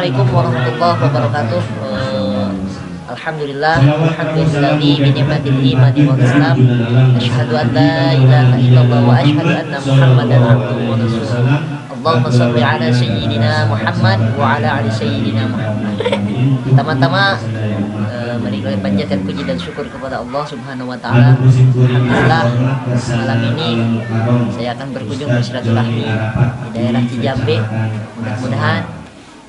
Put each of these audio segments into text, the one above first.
Assalamualaikum warahmatullahi wabarakatuh. Alhamdulillah, alhamdulillahi bi ni'matil imani wal islam. Asyhadu an la ilaha illallah wa asyhadu anna Muhammadan abduhu wa rasuluh. Allahumma shalli ala sayyidina Muhammad wa ala ali sayyidina Muhammad. Pertama-tama mari kita panjatkan puji dan syukur kepada Allah Subhanahu wa taala. Alhamdulillah, malam ini saya akan berkunjung bersilaturahmi di daerah Cijambe. Mudah-mudahan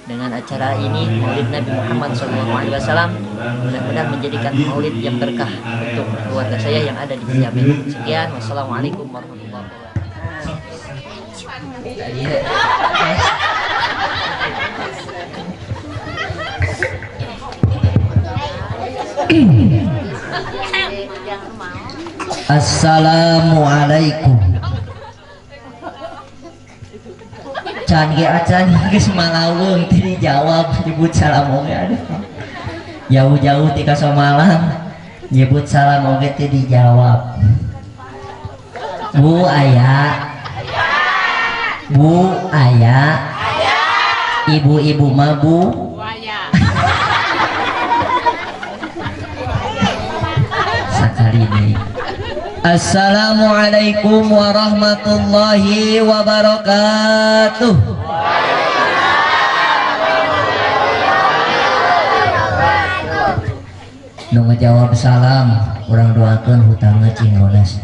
dengan acara ini Maulid Nabi Muhammad SAW mudah-mudahan menjadikan maulid yang berkah untuk keluarga saya yang ada di Cijambe. Sekian, wassalamualaikum warahmatullahi wabarakatuh. Assalamualaikum. Can ge acan geus malawung teu dijawab nyebut salam oge aduh. Jauh-jauh ti ka Somalang nyebut salam oge teu dijawab. Bu aya. Bu aya. Ibu-ibu mah bu. Sakali deui. Assalamualaikum warahmatullahi wabarakatuh. Nu ngejawab salam, urang doakeun hutangna cing lunas.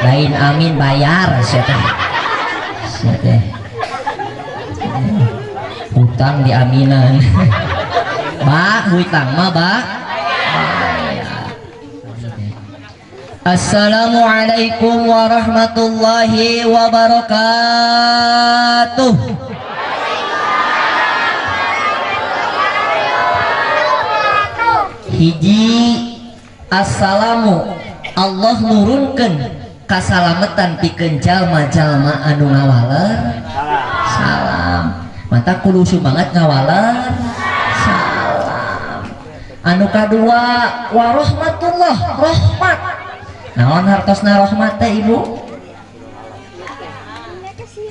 Lain amin bayar sia teh. Sia teh. Hutang diaminan. Ba, hutang mah ba. Assalamualaikum warahmatullahi wabarakatuh. Hiji assalamu Allah nurunkeun kasalamatan pikeun jalma-jalma anu ngawaler salam. Mata kudu semangat ngawaler salam. Anu kadua warahmatullah rahmat. Naon hartosna rahmat teh ibu?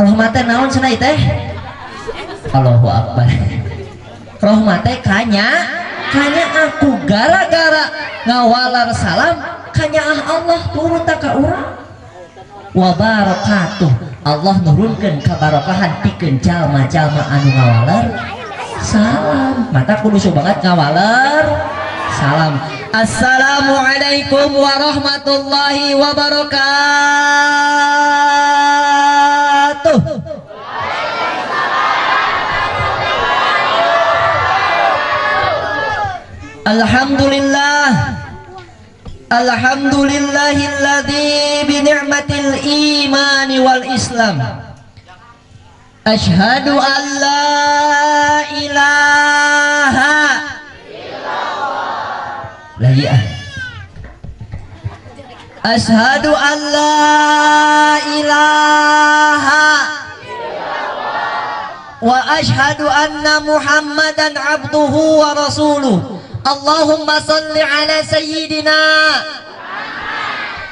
Rahmat teh naon cenah teh? Allahu akbar. Rahmat teh kanya aku gara-gara ngawalar salam kanya Allah turun tak ka urang. Wa barakatuh. Allah nurunkeun kabarokahan pikeun jalma-jalma anu ngawalar salam. Mata kudu semangat ngawalar salam. Assalamualaikum warahmatullahi wabarakatuh. Alhamdulillah. Alhamdulillahilladzi bi ni'matil imani wal islam. Asyhadu an la ilaha lagi ah. Asyhadu an la ilaha illallah wa asyhadu anna Muhammadan abduhu wa rasuluh. Allahumma salli ala sayyidina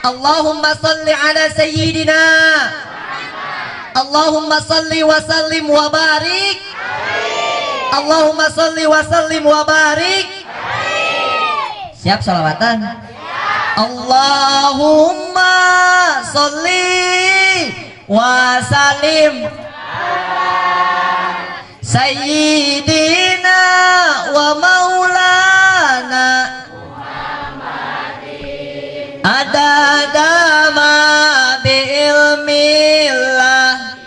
Allahumma salli ala sayyidina Allahumma salli wa sallim wa barik Allahumma salli wa sallim wa barik. Siap sholawatan? Allahumma sholli wa sallim sayyidina wa maulana Muhammadin adada ma bi ilmillah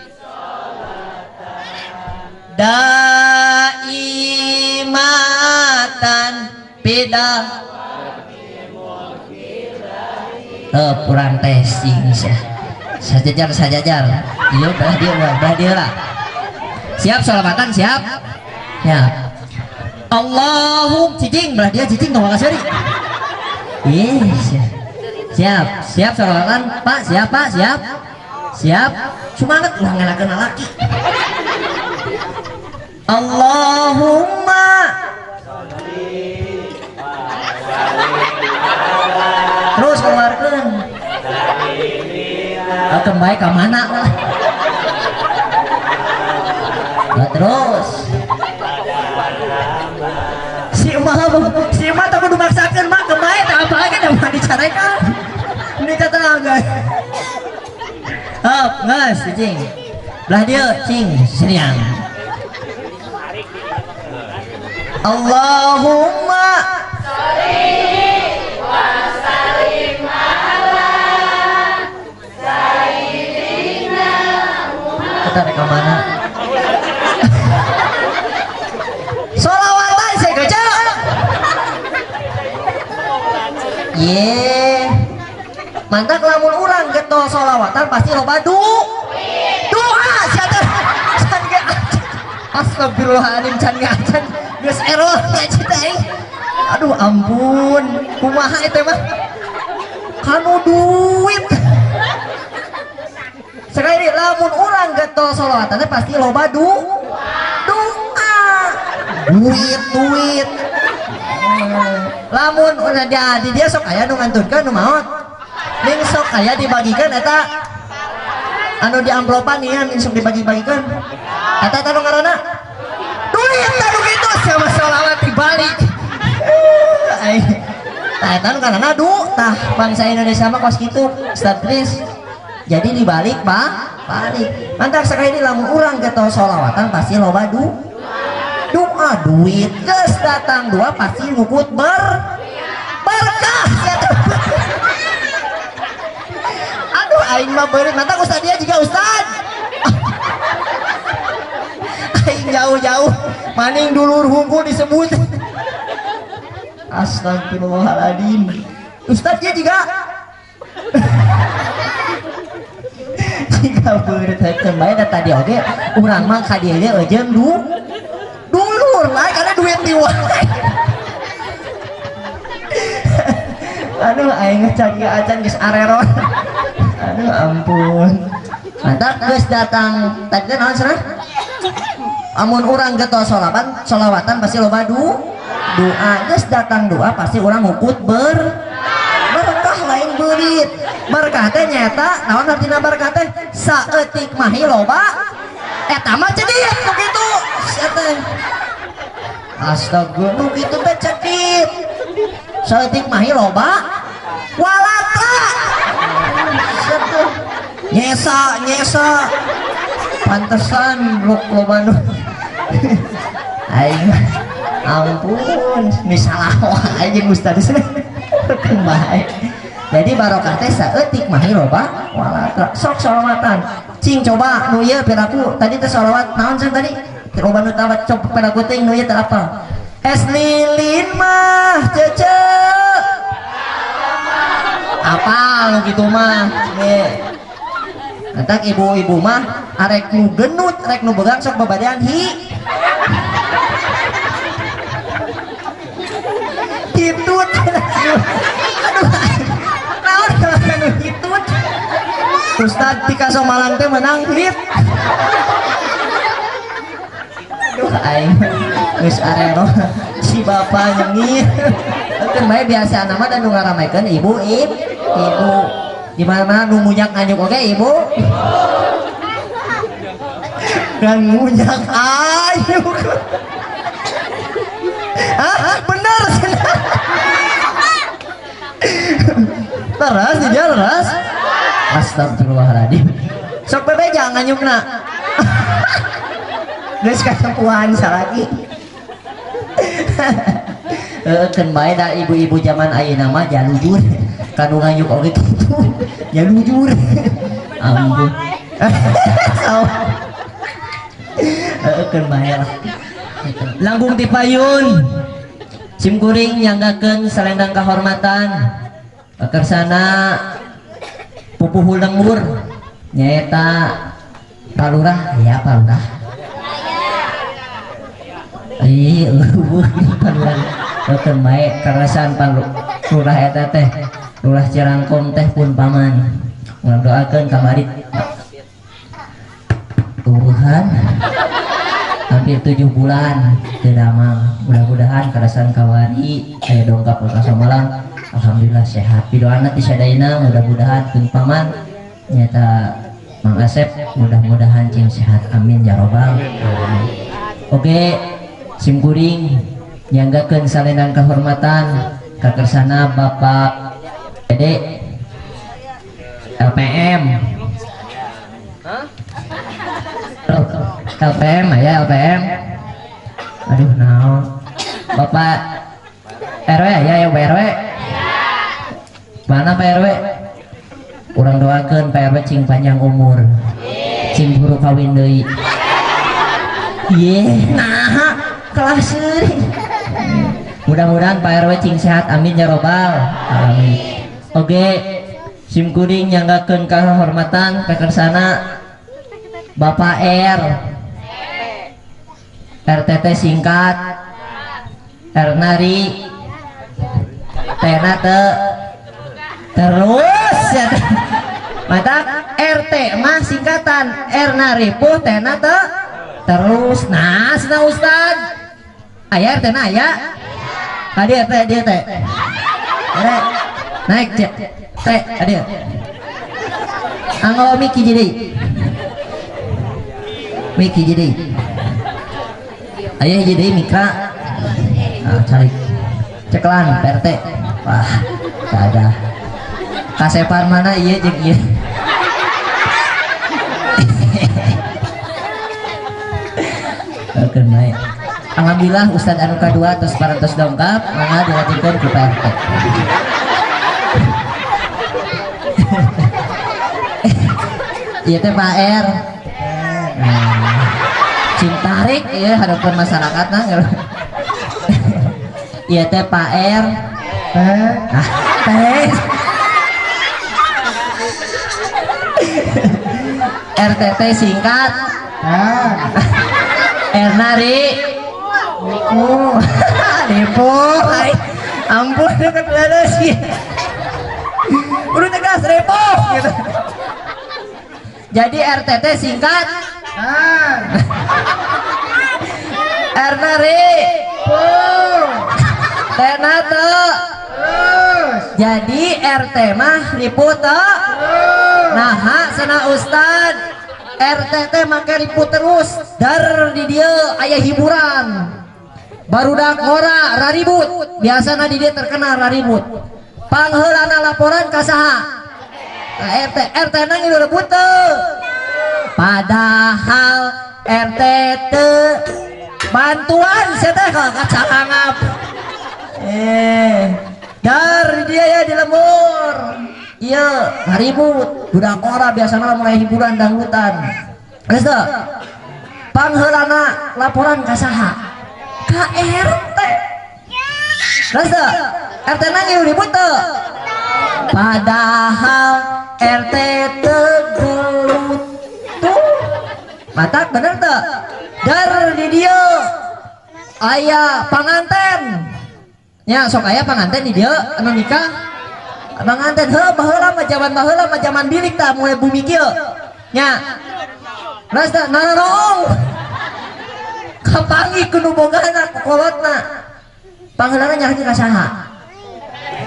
daimatan beda. Kurang tes ini sih. Sajajar sajajar. Iya belah dia belah dia lah. Siap sholawatan siap. Siap. Allahum cicing belah dia cicing tong kaseri. Ih, siap. Siap sholawatan Pak, siap Pak, siap. Siap. Semangat ulah ngelakeun lalaki. Allahumma terus keluarkan. Kembali ke mana? Nah, terus. Si emak tak kudu maksakeun mak kemae teh apa ge da mah dicarekan. Ini kata guys. Hop, geus cing. Belah dieu cing siriang. Allahumma sholli wa sallim ala sayyidina Muhammad. Kita rek ka mana? Sholawatan saya kerja. Ye. Mantak lamun urang getol sholawatan pasti loba doa sia teh. Can ge astagfirullahaladzim can ge acan geus error ya cita aing. Aduh ampun, kumaha eta mah? Kanu duit. Sekali lamun urang getol sholawatan teh pasti loba doa. Duit. Lamun udah di dia sok aya nu ngantunkeun nu maot. Ning sok aya dibagikan eta anu di amplopan ieu ning sok dibagi-bagikan. Eta eta nu ngaranna duit anu kitu sama sholawat dibalik. Tah eta nu ngaranna tah bangsa Indonesia mah kos kitu Ustaz Kris. Jadi dibalik Pak, balik. Mantap sekali ini lamun urang getol sholawatan pasti loba doa duit geus datang dua pasti ngukut berkah ya. Aduh aing mah beurit mantap ustad dia juga ustad. Aing jauh-jauh maning dulur hungkul disebut. Astagfirullahaladzim. Ustad dia juga jika beurit heukeun bae da tadi oge urang mah ka dieu ge eujeung dulur lah karena duit diwae. Aduh aing ngecak acan geus areron. Aduh ampun. Mantap geus datang tadi teh naon cenah? Amun urang getol sholawatan pasti loba doa. Geus datang doa pasti urang ngukut berkah lain beurit. Berkah teh nyaeta naon artina berkah teh? Saeutik mahi loba eta mah cedit nu kitu. Teh. Astaga nu kitu teh cedit. Saeutik mahi loba walatra. Nyesa pantesan luk loba nu. Aing ampun misalah wae jeung ustaz bae. Jadi barokah teh saeutik mahi loba walatra. Sok sholawatan. Cing coba nu ieu piraku tadi teh sholawat naon cenah tadi? Loba nu tawat coba piraku teh nu ieu teh apa? Es lilin mah cece. Apa lu gitu mah? Entak ibu-ibu mah arek nu genut, arek nu begang sok babadean hi. Hitut. Aduh. Naon nu hitut? Ustad ti Kasomalang teh menang hit. Aduh aing geus arero si bapa nyengir. Keun bae biasa nama dan nu ngaramekeun ibu ibu. Di mana-mana nu munyak nganjuk oge ibu. Dan munyak ayuk. Ah, bener. Teras di jalan teras. Astagfirullahaladzim. Sok bebeja nganyukna. Geus katempuhan salaki. Keun bae da ibu-ibu zaman ayeuna mah jalujur. Kanu nganyuk oge kitu. Jalujur. Ampun. Keun bae lah. Langkung ti payun. Sim kuring nyanggakeun selendang kahormatan. Kersana pupuhu lembur nyaeta palurah ya palurah. Ih, eueuh palurah. Keun bae karasan palurah eta teh. Lurah Cirangkong teh pun paman. Urang doakeun kamari. Tuhan hampir 7 bulan teu damang. Mudah-mudahan karasan kawari aya dongkap ka Somalang. Alhamdulillah sehat. Pidoana ti sadayana mudah-mudahan pun paman nyata Mang Asep mudah-mudahan cing sehat. Amin ya robbal alamin. Oke, Simkuring nyanggakeun salenan kehormatan kakersana Bapak Dede LPM. LPM ya LPM. Aduh naon. Bapak RW ya ya Pak RW. Mana Pak RW? Urang doakeun Pak RW cing panjang umur. Cing buru kawin deui. Ye, nah kelas seuring. Mudah-mudahan Pak RW cing sehat, amin ya robbal alamin. Oke, sim kuring nyanggakeun kahormatan kakersana Bapak R RTT singkat R nari Tena te terus ya. Mata RT mah singkatan R naripuh Tena te terus. Nah, senang Ustad. Aya RT na aya. Tadi RT dia teh. Naik cek. Teh dia. Anggo miki jadi. Miki jadi. Aya jadi mikra. Nah, cari. Ceklan PRT. Wah, ada. Kasepan mana iya jeung ieu. Oke, naik. Alhamdulillah Ustad anu kadua tos parantos dongkap mangga dilanjutkeun ku PRT. Ieu teh Pak R. Nah, cing tarik ieu hadapan masyarakatna. Ieu teh Pak R. Ah, teh. RTT singkat. R nari. Nipu, ampun deket lulus sih. Udah tegas repo gitu. Jadi RTT singkat. R nari. Tena te. Jadi RT mah ripu te. Nah, sana Ustad. RTT make ripu terus. Dar di dia aya hiburan. Barudak ora raribut, biasana di dia terkenal raribut. Pangheulana laporan ka saha? Ka RT. RT na ngilu rebut teu. Padahal RT teu bantuan sia teh ka cangap. Dar di dia ya di lembur. Ieu raribut, budak ora biasana mulai hiburan dangdutan. Geus teu? Pangheulana laporan ka saha? Ka RT. Terus RT na ngilu ribut teu? Padahal RT teu gelut tuh. Matak bener teu? Dar di dieu aya panganten. Nya sok aya panganten di dieu anu nikah. Panganten heuh baheula mah jaman baheula mah jaman bilik tah mulai bumi kieu. Nya. Terus teu nararoong. Kapangi kudu bogana kukolotna. Pangheulana nyarita ka saha?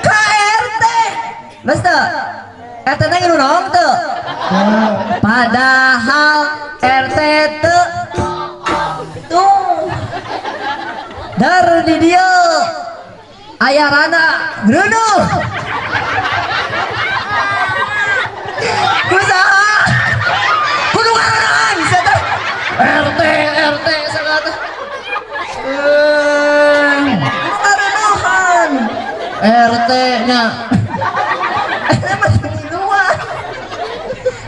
Ka RT. Geus teu? RT na ngilu naon teu? Padahal RT teu tuh. Dar di dieu aya rana greunuh. Ku saha? Kudu ngaranaan sia teh. RT RT sagala. Ngaranaan RT nya.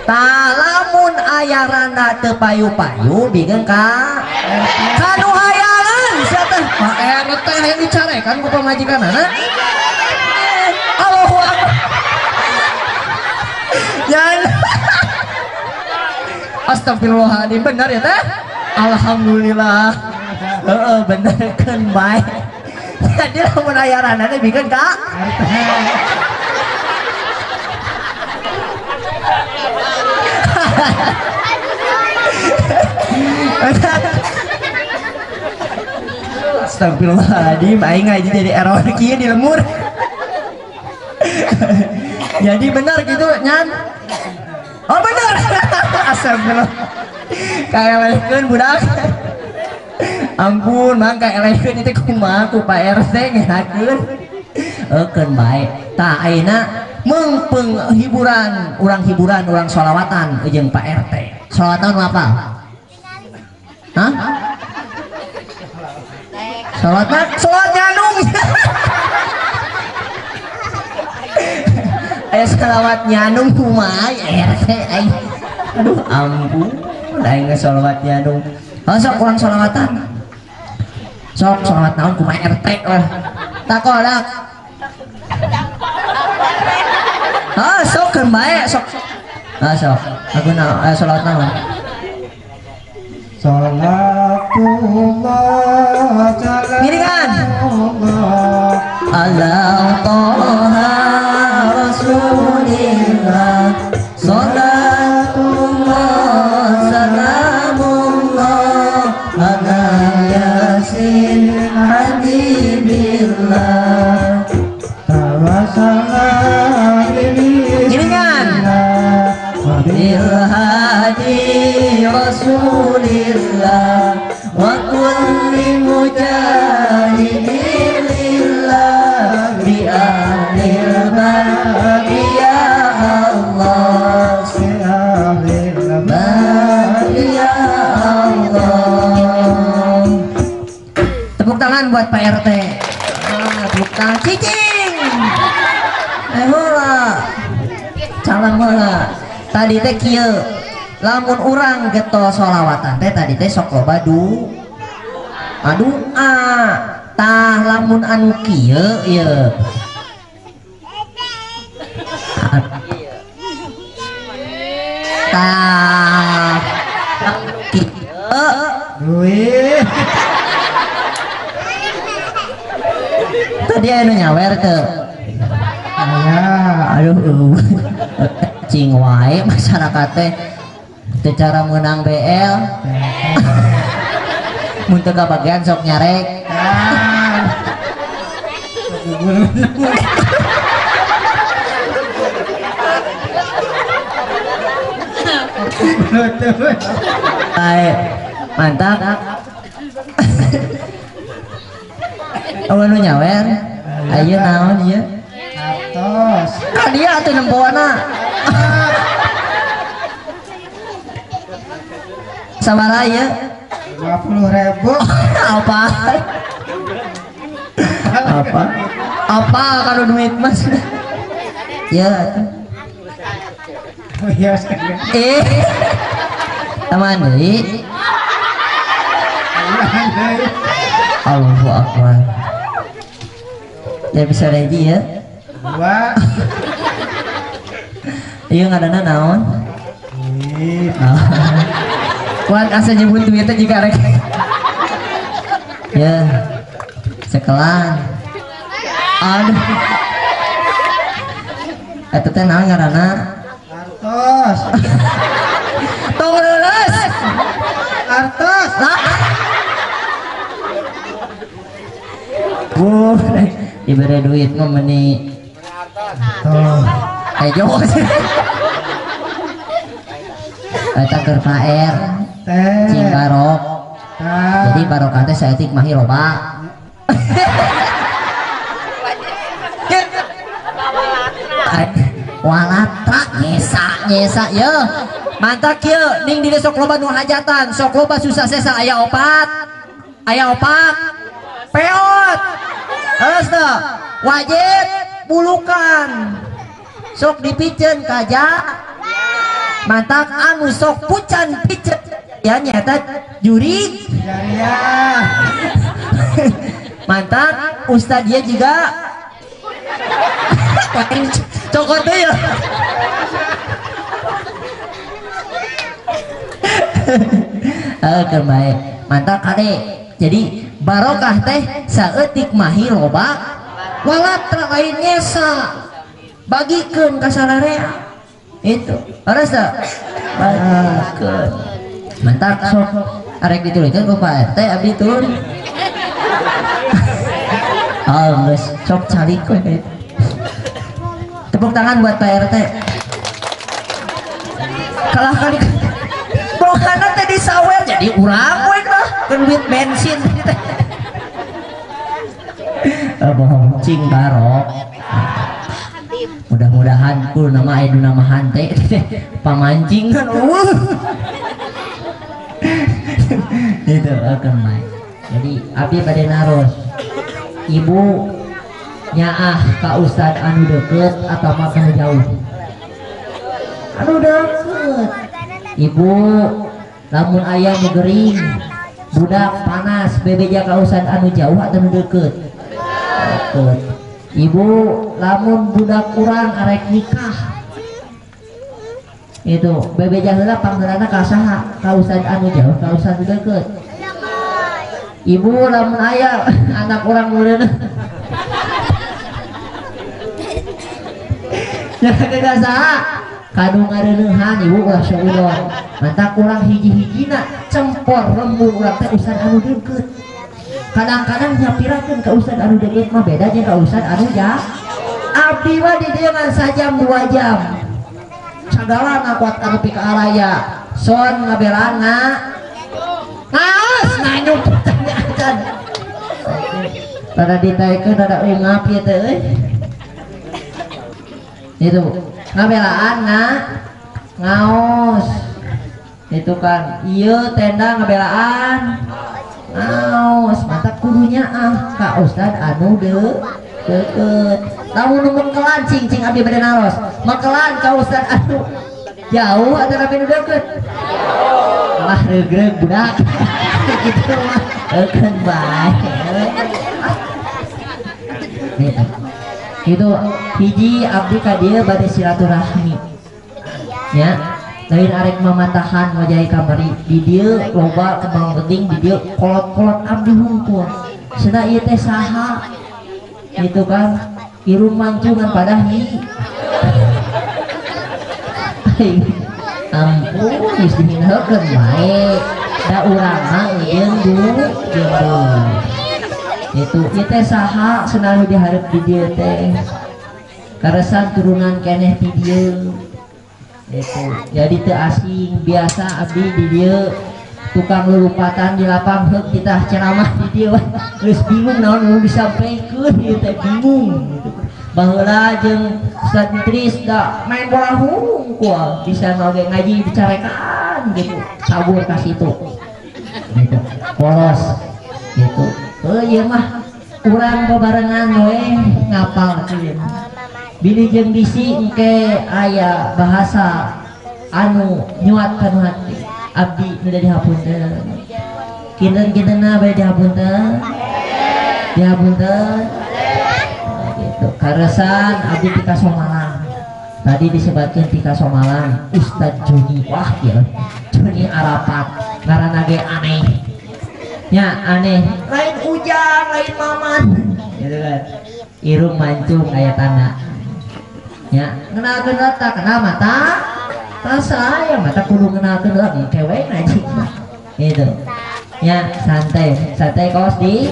Tah lamun aya randa teu payu-payu bikeun ka kanu hayangan sia teh. Pak RT hayang dicarekan ku pamajikanana. Allahu akbar. Yan. Astagfirullahaladzim, benar ya teh? Alhamdulillah. Heeh, bener keun bae. Jadi lamun aya randa teh bikeun ka Astagfirullahaladzim, aing ngaji jadi error kieu di lemur. Jadi benar gitu nyan. Oh benar. Astagfirullah. Kaelehkeun budak. Ampun, mangka elehkeun itu kumaha ku Pak RT ngerakeun. Eukeun bae. Tah ayeuna meungpeung hiburan, urang sholawatan jeung Pak RT. Sholawatan apa? Hah? Sholawat sholawat nyanung. Aya sholawat nyanung kumaha RT aing. Aduh ampun, aing sholawat nyanung. Oh, sok urang sholawatan. Sok sholawat naon kumaha RT lah. Takolak. Ah, sok keun bae sok. Ah, sok. Aku na sholawat naon? Salatullah Miringan. Ala toha Rasulillah. Salatullah salamullah ala yasin habibillah. Giringan. Bil hadi Rasulillah wa kulli mujahidin lillah bi ahlil bait ya Allah, bi ahlil bait ya Allah. Tepuk tangan buat Pak RT. Tepuk tangan cicing. Heula. Salam heula. Tadi teh kieu. Lamun urang getol sholawatan teh tadi teh sok loba doa. Tah lamun anu kieu ieu. Tah kieu duit. Tadi anu nyawer teu. Aduh, cing wae masyarakat teh teu cara meunang BL. Mun teu kabagian sok nyarek. Baik, mantap. Oh, anu nyawer. Ayeuna naon ieu? Atos. Ka dia atuh nempoana. Sabaraha ieu? 50.000. Apa? Apa? Apa kalau duit mas? Ya atuh. Ya. Taman deui. Allahu Akbar. Ya bisa ready ya. Dua. Iya ngadana naon? Kuat asa nyebut duitnya jika rek. Ya. Sekelan. Aduh. Eta teh naon ngaranna? Artos. Tong leuleus. Artos. Bu, diberi duit mah meni. Tuh. Hejo. Eta keur Pak R. Cing barok. Jadi barokah teh saeutik mahi loba. Walatra nyesa nyesa ye. Mantap ye ning di sok loba nu hajatan, sok loba susah sesa aya opat. Aya opak. Peot. Terus teu wajib bulukan. Sok dipiceun kaja. Mantap anu sok pucan piceun ya nyata juri. Mantap ustad dia juga. Cokot deh ya. Oke baik. Mantap kade. Jadi barokah teh saeutik mahi loba walatra lain nyesa. Bagikeun ka sararea. Itu. Leres teu? Bagikeun. Mantap sok arek ditulikeun ku Pak RT abdi turun. Oh, geus sok calik we. Tepuk tangan buat Pak RT. Kalah kali. Bokana teh disawer jadi urang we lah. Kan duit bensin bohong cing barok. Mudah-mudahan kul nama aya nu nama hante pamancing kan itu akan baik. Jadi abdi bade naros ibu nyaah ka ustad anu deket atau mah anu jauh? Anu deket. Ibu lamun aya nu gering budak panas bebeja ka ustad anu jauh atau anu deket? Deket. Ibu lamun budak kurang arek nikah itu bebeja heula panggeulana ka saha? Ka ustad anu jauh ka ustad deket? Ibu lamun aya anak urang muleuna ka saha? Kanu ngareuneuhan ibu ulah suudon. Mantap urang hiji-hijina cempor lembur urang teh ustad anu deket. Kadang-kadang nyapirakeun ka ustad anu deket mah beda jeung ka ustad anu jauh. Abdi mah di dieu ngan sajam 2 jam. Sagala ngakuat anu pika alaya. Son ngabelaan nga ngaos nanyuk pertanyaan. Pada ditaekeun rada ungap ieu teh euy. Itu ngabelaan nga ngaos. Itu kan ieu tenda ngabelaan ngaos, mata kudunya ah ka ustad anu deket. Lamun nu mengkelan cing abdi bade naros. Mengkelan ka ustad anu jauh atau anu deket? Malah regreg budak. Gitu mah eukeun bae. Itu hiji abdi ka dieu bade silaturahmi. Ya. Lain arek mamatahan wajahi kamari di dieu loba kembang penting di dieu kolot-kolot abdi hungkul. Cenah ieu teh saha? Gitu kan irung mancungan padahi. Ampun geus dihinakeun bae. Da urang mah jeung du jeung du. Itu ieu teh saha cenah nu dihareup di dieu teh. Karesan turunan keneh di dieu. Itu jadi teu asing biasa abdi di dieu tukang lelupatan di lapang heuk kita ceramah di dieu geus bingung naon nu disampaikeun ieu teh bingung gitu. Baheula jeung Ustaz Idris da main bola hungkul bisa oge ngaji dicarekan gitu sabur ka situ gitu polos gitu. Heuh ieu mah urang babarengan we ngapalkeun. Bilih jeung bisi engke aya bahasa anu nyuat kanu hati abdi nu dihapunten. Kinten-kintenna bae dihapunten. Dihapunten. Gitu. Karesan abdi ti Kasomalang. Tadi disebutkeun ti Kasomalang Ustad Joni. Wah ieu Joni Arafat ngaranna ge aneh. Nya aneh. Lain Ujang, lain Maman. Gitu kan. Irung mancung aya tanda. Ya, ngenalkeun tak kenal mata tak saya mata kudu ngenalkeun lah kewe ngaji. Gitu. Ya, santai, santai kos di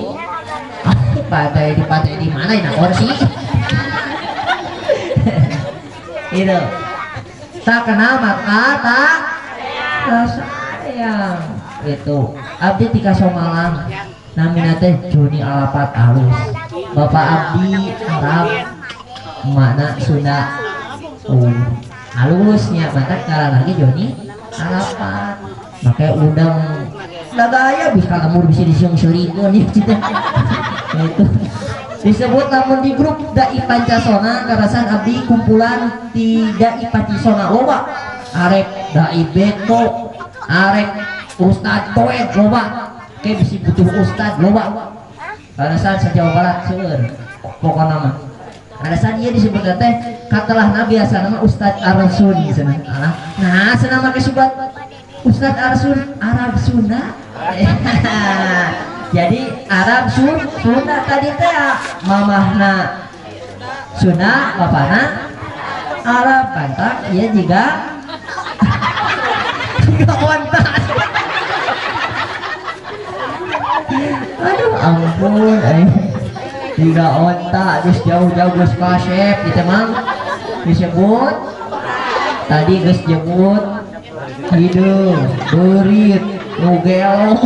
pantai di mana ini kursi. Gitu. Tak kenal maka tak sayang. Gitu. Abdi ti Kasomalang. Namina teh Joni Alapat alus. Bapak abdi Arab makna Sunda. Oh, halusnya mata ngaran lagi Joni Alapat. Makanya udang da gaya bisa lemur bisa disiung-siurikeun ieu gitu. Itu disebut lamun di grup Dai Pancasona karasan abdi kumpulan di Dai Pancasona loba. Arek Dai Beto, arek Ustad Toed loba. Ke bisi butuh ustad loba. Karasan sa Jawa Barat seueur pokona mah. Alasan ieu disebut teh katelahna biasana mah Ustad Arsun cenah. Nah, cenah make sebat Ustad Arsun Arab Sunda. Jadi Arab Sunda tadi teh mamahna Sunda, bapana Arab pantak ieu jiga jiga onta. Aduh ampun eh. Jiga onta geus jauh-jauh geus kasep gitu mang disebut tadi geus jebut hideung beurit nu gelo.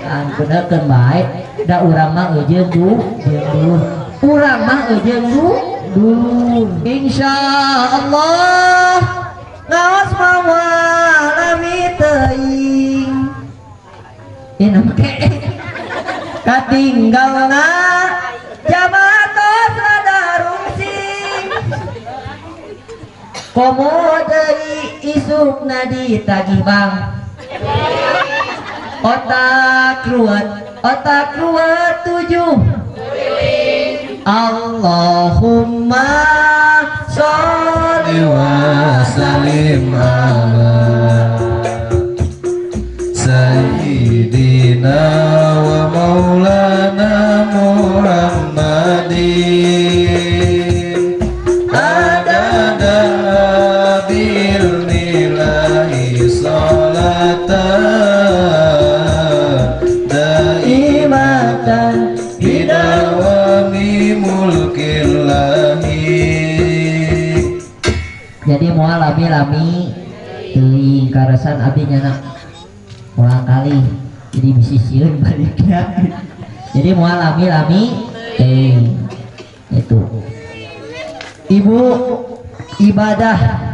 Benerkeun bae da urang mah eujeung dulur. Urang mah eujeung dulur. Insyaallah ngaos mawa lami teuing. Ieu make katinggalna jamaah tos rada rungsing. Komo deui isukna ditagih bang. Otak ruwet tujuh. Allahumma sholli wa sallim ala sayyidina wa maulana Muhammadin adada bil nilahi salatan daimatan bidawami mulkillahi. Jadi moal lami-lami teuing karesan abdi nyana ulang kali jadi bisi sieun balikna. Jadi moal lami-lami teuing itu. Ibu, ibadah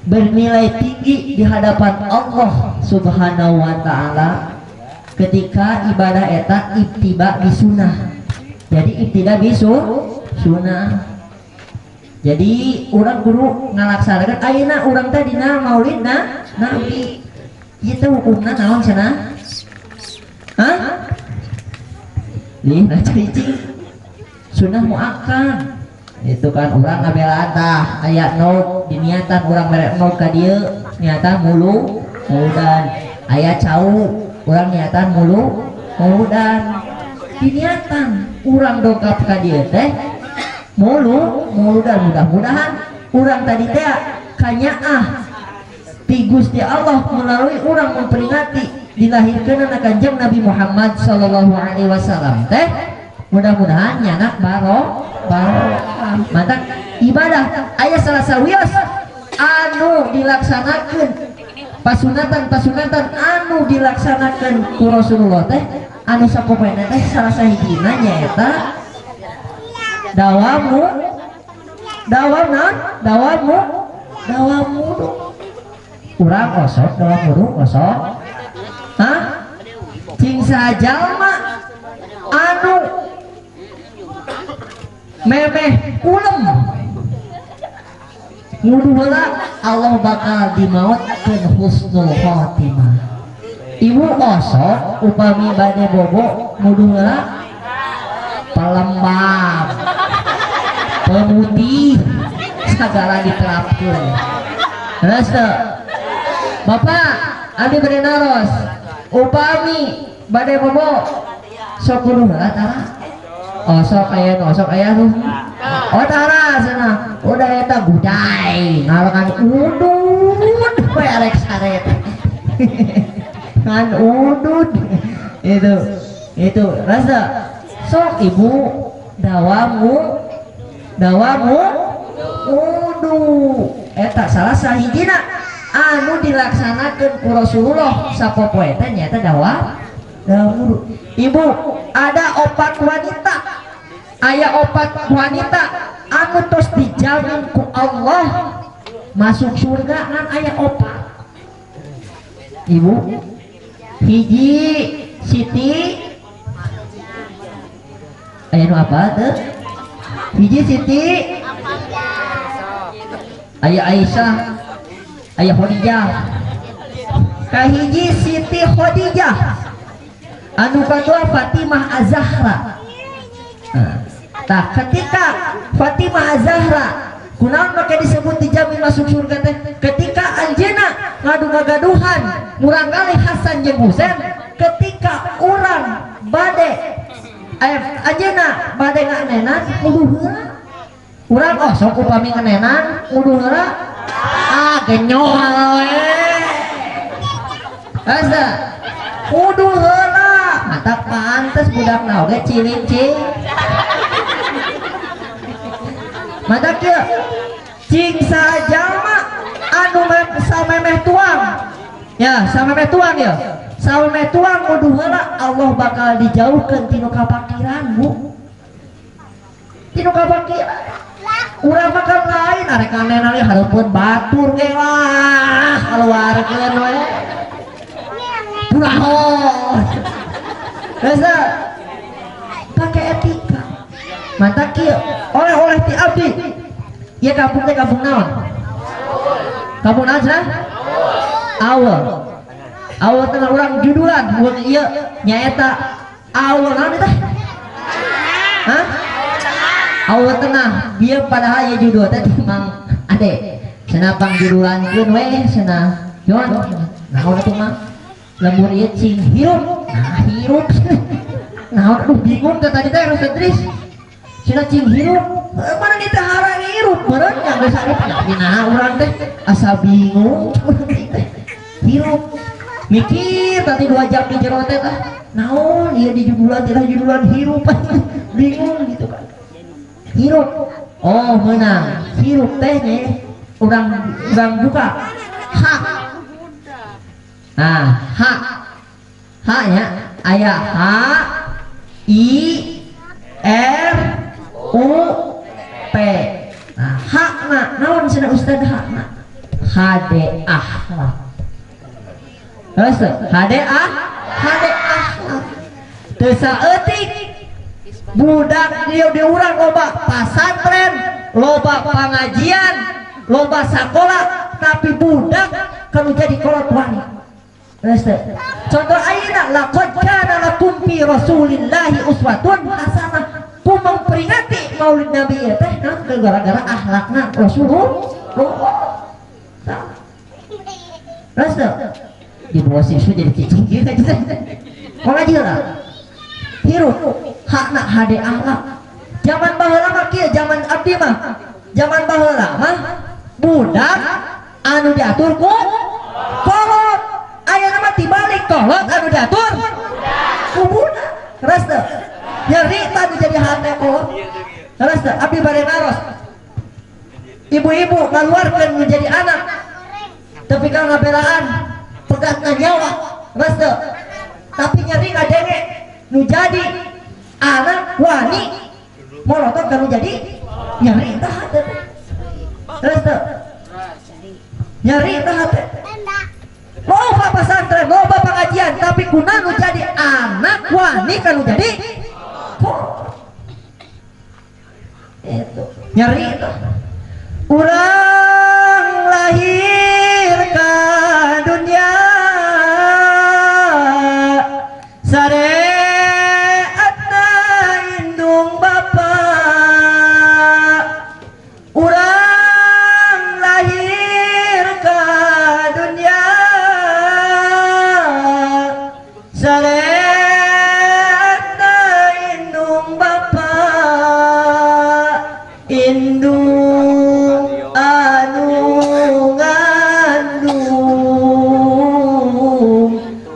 bernilai tinggi di hadapan Allah Subhanahu wa taala ketika ibadah eta ibtiba bisunah. Jadi ibtiba bisunah. Jadi urang kudu ngalaksanakeun ayeuna urang teh dina maulidna Nabi. Ieu teh hukumna naon cenah? Hah? Lih nah cicing. Sunah muakkad. Itu kan urang ngabelaan tah aya nog diniatan urang mere nog ka dieu niatan mulu muludan, aya cau urang niatan mulu muludan, diniatan urang dongkap ka dieu teh mulu muludan. Mudah-mudahan urang tadi teh kanyaah ti Gusti Allah melalui urang memperingati dilahirkeunna Kanjeng Nabi Muhammad sallallahu alaihi wasallam teh mudah-mudahan nyanak barokah. Mantap ibadah aya salah sawios anu dilaksanakeun pasunatan anu dilaksanakeun ku Rasulullah teh anu sapopoena teh salah sahijina nyaeta dawamu dawamu urang osok dawam wudu osok. Hah? Cing sajalma anu memeh kulem ngudu heula Allah bakal dimautkeun husnul khotimah. Ibu osok upami bade bobo ngudu heula pelembab pemutih segala diterapkeun. Terus teu Bapak abdi bade naros upami bade bobo sok kudu heula tara osok aya nu osok aya nu oh tara cenah udah eta gudai ngalakan udud we arek saret ngan udud itu rasa sok ibu dawamu wudu eta salah sahijina anu dilaksanakeun ku Rasulullah sapopoe teh nyaeta dawam wudu. Ibu ada opat wanita, aya opat wanita anu tos dijamin ku Allah masuk surga ngan aya opat. Ibu hiji Siti aya nu apa teu? Hiji Siti aya Aisyah aya Khadijah. Kahiji Siti Khadijah, anu kadua Fatimah Az-Zahra. Nah, ketika Fatimah Az-Zahra kunaon make disebut dijamin masuk surga teh? Ketika anjeunna ngadu ngagaduhan murang kali Hasan jeung Husain, ketika urang bade anjeunna bade nganenan nguduh heula. Urang oh sok upami nganenan nguduh heula ah genyol we. Asa kudu heula mata pantes budakna oge cilincing. Mata kieu cing sajalma anu samemeh tuang ya, samemeh tuang ya, Saumeh tuang wuduh heula Allah bakal dijauhkeun tinu kapakiran bu. Tinu kapakiran. Urang mah kan lain arek aneh-aneh hareupeun batur ge lah kaluarkeun we. Purahon. Geus pake etika. Mantap kieu oleh-oleh ti abdi. Ieu kampung teh kampung naon? Kampung naon cenah? Awal. Awal teh urang judulan mun ieu nyaeta awal naon teh? Hah? Awal tengah bieu padahal ieu judul teh Mang Ade. Cenah pangjudulankeun we cenah. Yon naon atuh Mang? Lembur ieu cing hirup. Nah hirup. Naon aduh bingung teh tadi teh Rustris. Cenah cing hirup. Mana di teh harang hirup meureun nya geus hirup tapi naha urang teh asa bingung teh. Hirup. Mikir tadi 2 jam di jero teh tah. Naon ieu di judulan teh judulan hirup. Bingung gitu kan. Hirup. Oh menang. Hirup teh nya urang buka hak. Nah, hak. Haknya aya H I R U P. Nah, hakna naon cenah ustad hakna? HD akhlak. Terus HD HD akhlak. Teu saeutik budak dieu di urang loba pasantren, loba pangajian, loba sakola, tapi budak kalau jadi kolot wani. Contoh ayeuna laqad kana lakum fi rasulillahi uswatun hasanah. Ku memperingati Maulid Nabi ieu teh naon gara-gara akhlakna Rasulullah. Terus di bawah siswa jadi cicing kieu teh. Ngaji lah. Hirup hakna hade akhlak. Zaman baheula mah kieu, zaman abdi mah. Zaman baheula mah budak anu diatur ku kolot. Ayeuna mah tibalik kolot anu diatur ku budak. Terus teu? Nyeri tadi jadi hate kolot. Terus teu? Abdi bade naros. Ibu-ibu ngaluarkeun menjadi anak. Tapi kalau ngabelaan pegatna nyawa. Terus teu? Tapi nyeri ngadenge nu jadi anak wani molotot kan nu jadi nyeri tah hate. Terus teu? Nyeri tah hate. Loba pesantren, loba pengajian, tapi kuna nu jadi anak wani kan nu jadi itu nyeri itu. Urang lahir ka dunia sareatna indung bapa. Urang lahir ka dunia sareatna indung bapa. Indung anu ngandung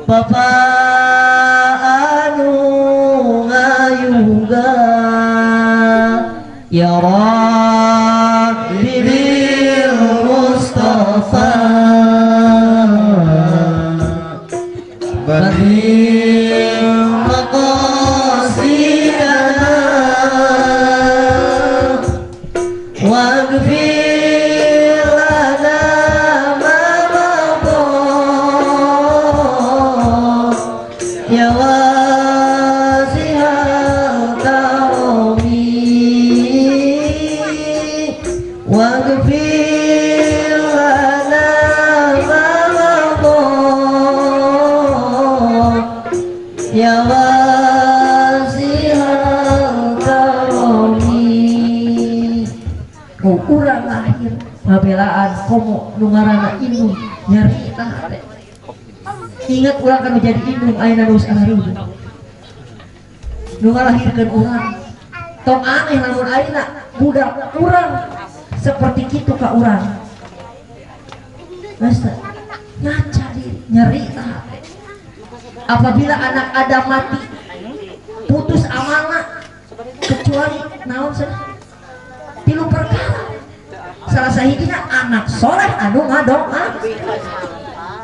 bapa anu ngayuga. Ya Rabbi bil Mustafa Badil maqasidana waghfir lana ma madha ya wasi'al karami waghfir lana ma madha ya wasi'al karami. Urang lahir ngabelaan komo nu ngaranna indung nyeri tah hate. Ingat urang kan menjadi indung ayeuna nu geus arareuh. Nu ngalahirkeun urang. Tong aneh lamun ayeuna budak urang seperti kitu ka urang. Geus ngaca diri nyeri tah hate. Apabila anak Adam mati putus amanah kecuali naon cenah? Tilu perkara. Salah sahijina anak soleh anu ngadoa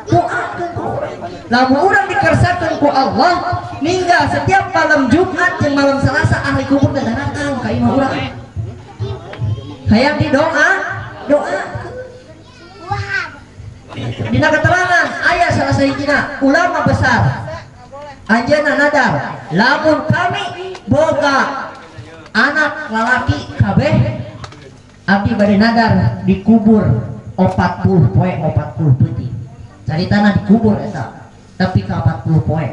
doakeun ka urang. Lamun urang dikersakeun ku Allah ninggal setiap malam Jumat jeung malam Selasa ahli kubur teh datang ka imah urang. Hayang didoa, doa. Dina keterangan aya salah sahijina ulama besar anjeunna nadar lamun kami boga anak lalaki kabeh abdi bade nadar dikubur 40 poe 40 peuting. Caritana dikubur eta tapi ka 40 poe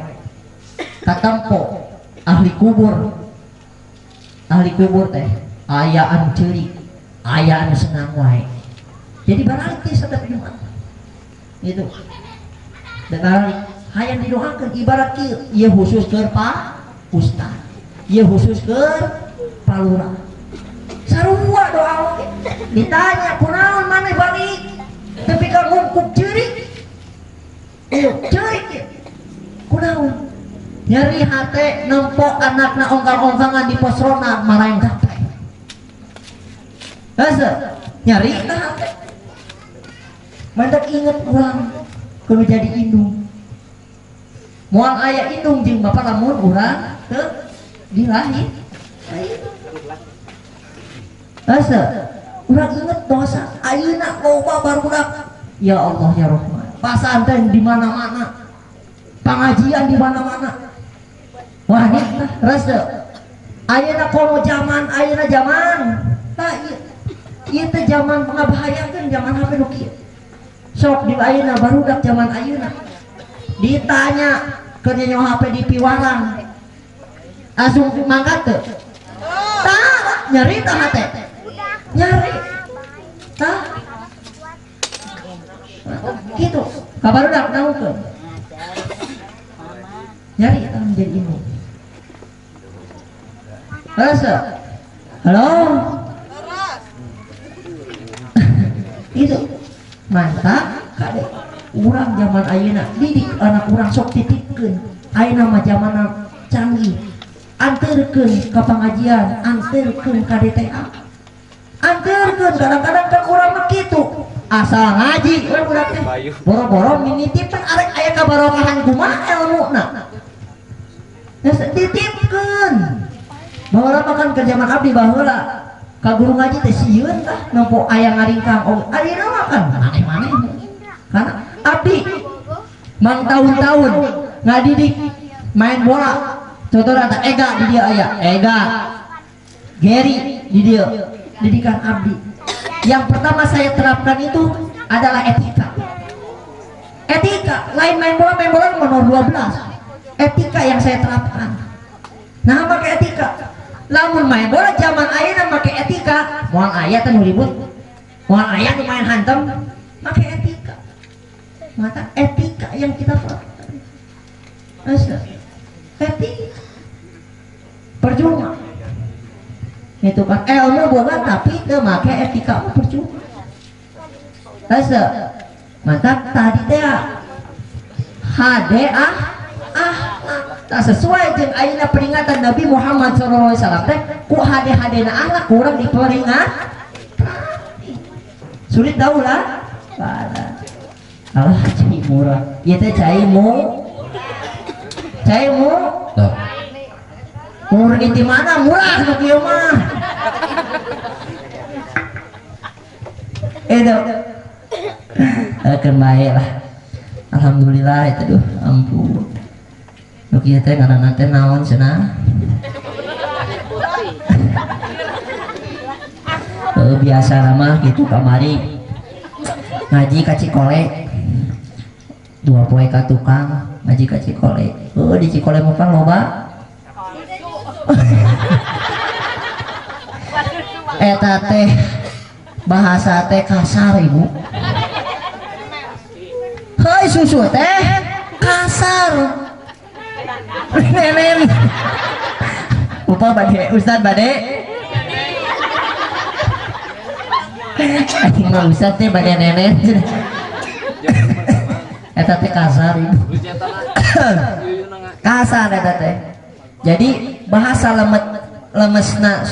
katempo ahli kubur teh aya anu ceurik aya anu senang wae. Jadi barangkali setiap Jumat itu dan hayang didoakeun ibarat kieu ieu khusus keur Pak Ustad, ieu khusus keur Pak Lurah. Sarua doa oge. Ditanya kunaon maneh balik tapi ka ngungkup ceurik. Ceurik ieu. Kunaon? Nyeri hate nempo anakna ongkang-ongkangan di pos ronda maraeng kape. Hese, nyeri tah hate. Mantak inget urang kudu jadi indung. Moal aya indung jeung bapak lamun urang teu dilahir. Hese, urang inget dosa ayeuna loba barudak. Ya Allah ya Rahman. Pasantren di mana-mana. Pengajian di mana-mana. Wah, rasa ayeuna komo zaman, ayeuna zaman. Tah ieu. Ieu teh zaman ngabahayakeun zaman HP nu kieu. Sok di ayeuna barudak zaman ayeuna. Ditanya keur nyenyo HP di piwarang. Langsung mangkat teu? Tah, nyeri tah hate. Nyeri. Tah. Kitu, ka barudak naungkeun. Nyari tah menjadi ilmu. Rasa. Halo. Itu mantap kade urang zaman ayeuna didik anak urang sok titipkeun ayeuna mah zaman canggih anterkeun ka pangajian anterkeun ka DTA anterkeun kadang-kadang kan urang mah kitu asal ngaji we budak teh boro-boro minitipan arek aya kabarokahan kumaha elmuna geus titipkeun baheula mah kan keur zaman abdi baheula ka guru ngaji teh sieun tah nempo aya ngaringkang oh ayeuna mah kan maneh-maneh karena abdi mang tahun-tahun ngadidik main bola contohna teh Ega di dieu aya Ega Gary di dieu didikan abdi yang pertama saya terapkan itu adalah etika. Etika lain main bola nomor 12 etika yang saya terapkan. Nah pakai etika lamun main bola zaman ayeuna make etika moal aya teh nu ribut moal aya nu main hantem make etika. Mata etika yang kita terapkan etika percuma itu kan ilmu boga tapi teu make etika mah percuma. Hese mantap tadi teh HDA ah tak sesuai jeung ayeuna peringatan Nabi Muhammad sallallahu alaihi wasallam teh ku hade-hadena akhlak kurang diperingat sulit tahu lah alah cai murah ieu teh cai mu cai mu murni di mana murah nu kieu mah itu keun bae lah alhamdulillah itu duh ampun nu kieu teh ngaranna teh naon cenah biasa mah gitu kamari ngaji ka Cikole dua poe ka tukang ngaji ka Cikole di Cikole mah kan loba eta teh bahasa teh kasar ibu heuy susu teh kasar nenen upah bade ustad bade anjing mah ustad teh bade nenen eta teh kasar ibu kasar eta teh. Jadi bahasa lemesna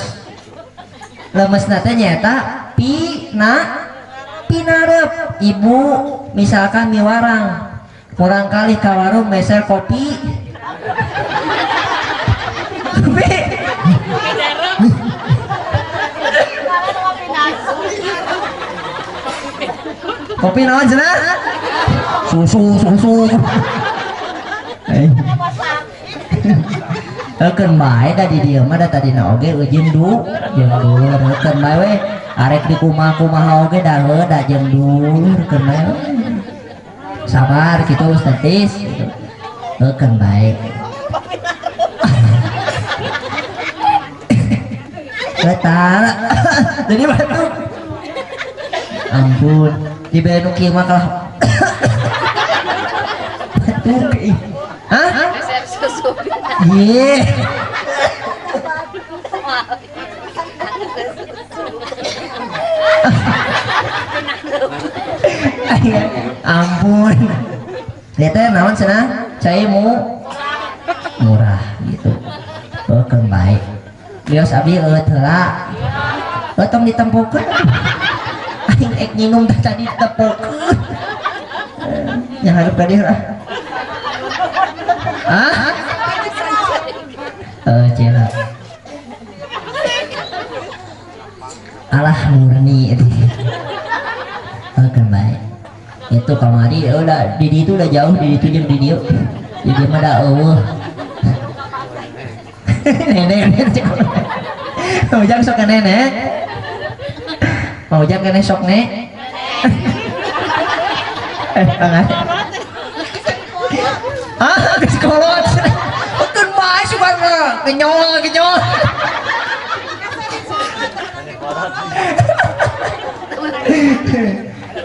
lemesna teh nyaeta pina pinarep ibu misalkan miwarang Murang kali ka warung meser kopi. Kopi. Kopi naon cenah? Susu susu. Heukeun bae da di dieu mah da tadina oge eujeun du jeung dulur heukeun bae we arek di kumaha-kumaha oge da heuh da jeung dulur heukeun bae sabar kitu Ustaz gitu heukeun bae eta jadi batuk ampun di bere nu kieu mah kalah batuk ih hah? Iya. Ampun. Lihat teh naon cenah? Cai mu murah gitu. Heukeun bae. Bios abdi eueuh heula. Heuh tong ditempokeun. Aing ek nyinum teh tadi ditempokeun. Nya hareup ka dieu lah. Hah? Cina. Alah murni itu. Oke baik. Itu kamari udah di itu udah jauh di itu jeung di dieu. Di dieu mah da eueuh. Nenek nenek. Ujang sok nenek. Mau ujang kene sok nek. Tangan. Ah, geus kolot. Keun bae sugan kenyol kenyol.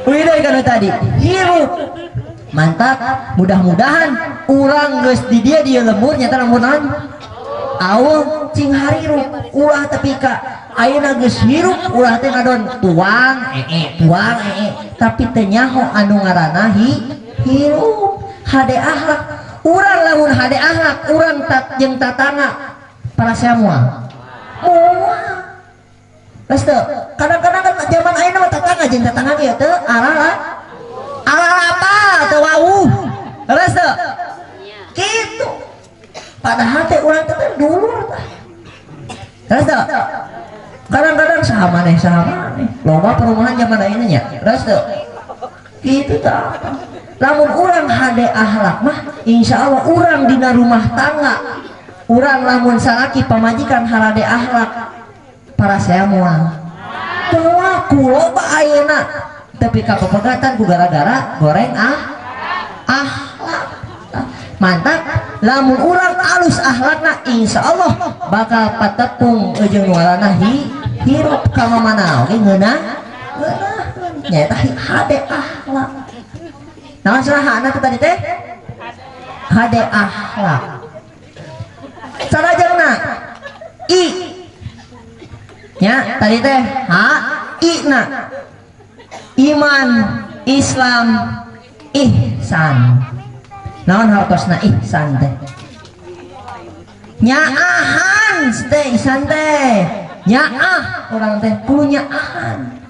Wih deui kana tadi. Hirup. Mantap, mudah-mudahan urang geus di dieu dieu lembur nyata lembur naon? Aweuh cing harirup ulah tepi ka ayeuna geus hirup ulah teh ngadon tuang ee tuang ee tapi teu nyaho anu ngaranna hirup. Hade akhlak urang lamun hade akhlak urang tat jeung tatangga parasea moal moal geus teu kadang-kadang kan zaman ayeuna mah tatangga jeung tatangga ge teu arala aralapa teu wawuh geus teu kitu padahal teh urang teh dulur tah geus teu kadang-kadang saha maneh loba perumahan zaman ayeuna nya geus teu kitu tah. Lamun urang hade akhlak mah insya Allah urang dina rumah tangga urang lamun salaki pamajikan harade akhlak parasea moal moal ku loba ayeuna tapi ka pepegatan ku gara-gara goreng akhlak mantap lamun urang alus akhlakna insya Allah bakal patepung jeung nu ngaranna hirup ka mamana oge ngeunah ngeunah nyaeta hade akhlak. Naon salah anak tadi teh? Hade akhlak. Sarajengna i. Nya tadi teh h i na. Iman, Islam, ihsan. Naon hartosna ihsan teh? Nyaahan teh ihsan teh. Nyaah urang teh kudu nyaahan.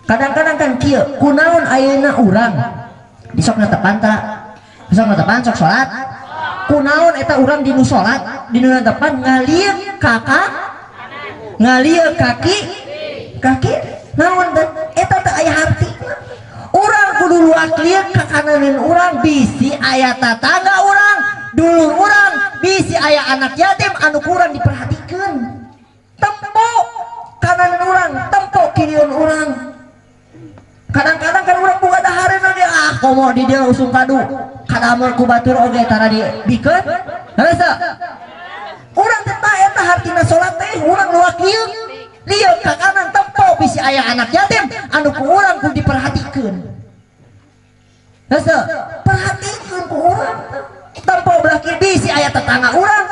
Kadang-kadang kan kieu, kunaon ayeuna urang di sok netepan ta sok netepan sok salat kunaon eta urang dinu salat dinu netepan ngalieu kakak ngalieu kaki kaki naon teh eta teh aya hartina urang kudu luak lieu ka kananeun urang bisi aya tatangga urang dulur urang bisi aya anak yatim anu kurang diperhatikeun tempo kanan urang tempo kiriun urang. Kadang-kadang kan urang boga dahareun oge ah komo di dieu usung kadu kadamel ku batur oge tara dibikeun heuh teu urang teh tah eta hartina salat teh urang luak lieu lieu ka kanan tempo bisi aya anak yatim anu ku urang kudu diperhatikeun heuh teu perhatikeun ku urang tempo belah kiri bisi aya tetangga urang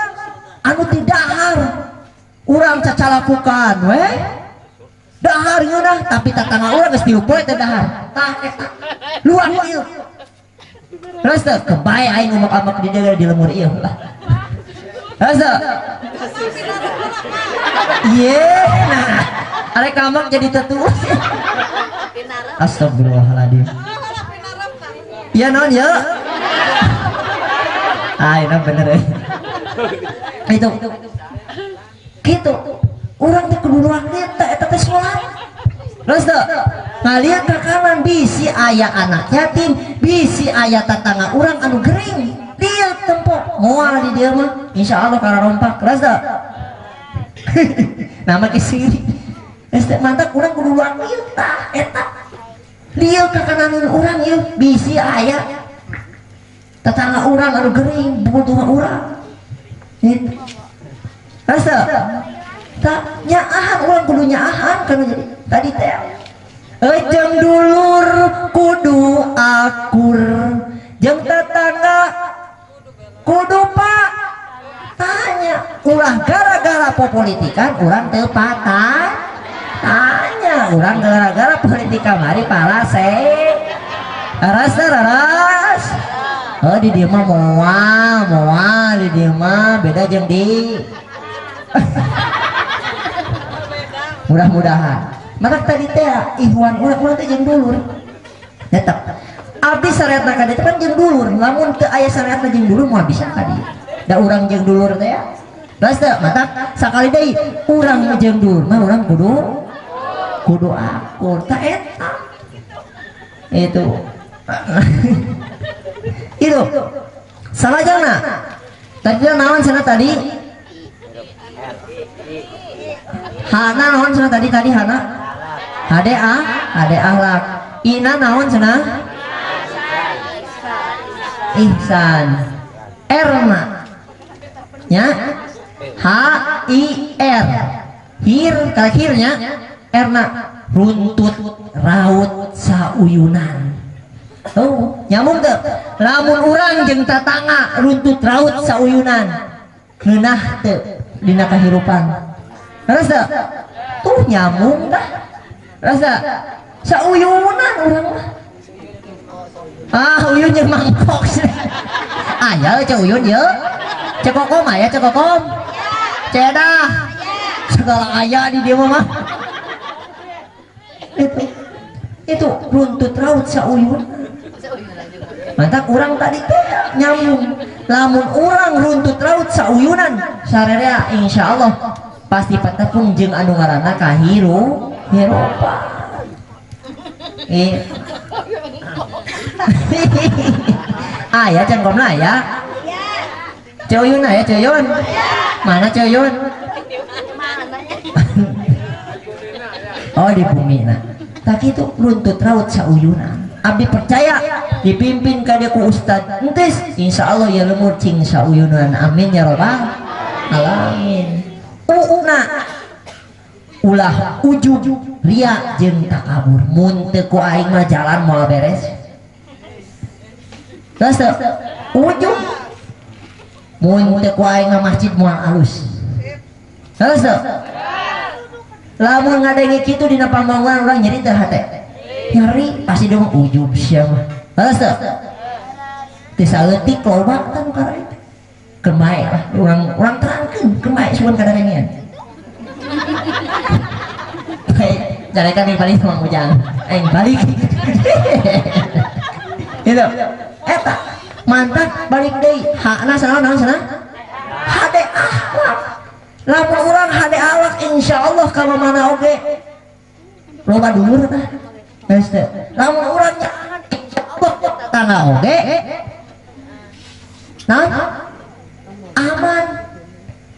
anu teu dahar urang cacalakukan we dahar ngeunah tapi tatangga urang geus 3 poe teh dahar tah eta luak ieu terus teh kebae aing ngumak-amak di dieu di lemur ieu lah terus teh ieu nah arek amak jadi tetu astagfirullahaladzim. Iya naon ya? Ah, ini bener ya. Itu gitu. Urang teh kudu ruang eta teh salat. Terus teu? Ngaliat ka kanan bisi aya anak yatim, bisi aya tatangga urang anu gering. Dia tempo moal di dieu mah, insyaallah kararompak. Terus teu? Nama ke sini. Geus teh mantap urang kudu ruang ieu tah eta. Lieu ka kanan urang ieu bisi aya tetangga urang anu gering butuh urang. Gitu. Terus teu? Tak nyaahan urang kudu nyaahan kana jadi tadi teh. Jeung dulur kudu akur, jeung tetangga kudu pak tanya. Ulah gara-gara popolitikan urang teu patah tanya. Urang gara-gara politik kamari palase. Raras raras. Oh di dieu mah moal di dieu mah beda jeung di. Mudah-mudahan. Maka tadi teh ihwan urang teh jeung dulur. Tetep. Abdi syariatna ka dieu kan jeung dulur, lamun teu aya syariatna jeung dulur moal bisa ka dieu. Da urang jeung dulur teh ya. Terus teh matak sakali deui urang jeung dulur mah urang kudu akur ta eta. Itu. Itu. Salajengna. Tadi naon cenah tadi? Hana naon cenah tadi hana? Hade ah, hade akhlak. Ina naon cenah? Ihsan. Erna. Nya? H I R. Hir terakhirnya erna runtut raut sauyunan. Oh, nyambung teu? Lamun urang jeung tatangga runtut raut sauyunan. Ngeunah teu dina kahirupan? Terus teu? Tuh nyambung dah. Rasa sauyunan urang mah. Ah, uyun jeung mangkok. Aya ceu uyun ye. Cekokom aya cekokom. Cedah. Segala aya di dieu mah. Itu runtut raut sauyunan. Mantap urang tadi teh nyambung. Lamun urang runtut raut sauyunan, sarerea insyaallah pasti patepung jeung anu ngaranna kahiru hirupan. Aya can komna aya. Ceuyun aya ceuyun. Mana ceuyun? Oh di bumi nah. Tak itu runtut raut sauyunan. Abdi percaya dipimpin ka dieu ku ustad entis insyaallah ya lemur cing sauyunan. Amin ya robbal alamin. Uuna ulah ujub ria jeung takabur. Mun teu ku aing mah jalan moal beres. Terus teu ujub mun teu ku aing mah masjid moal alus. Terus teu lamun ngadenge kitu dina pambangunan urang nyeri teu hate. Nyeri pasti dong ujub sia mah. Terus teu teu saeutik loba kan karena itu. Kemae lah urang terangkeun kemae sugan kadarengean. Baik, jarekan yang paling sama ujang. Aing balik. Gitu. Eta mantap balik deui. Hakna sana naon sana? Hade akhlak. Lamun urang hade akhlak insyaallah ka mana oge loba dulur tah. Geus teu. Lamun urang nyahan insyaallah tangga oge. Naon? Aman.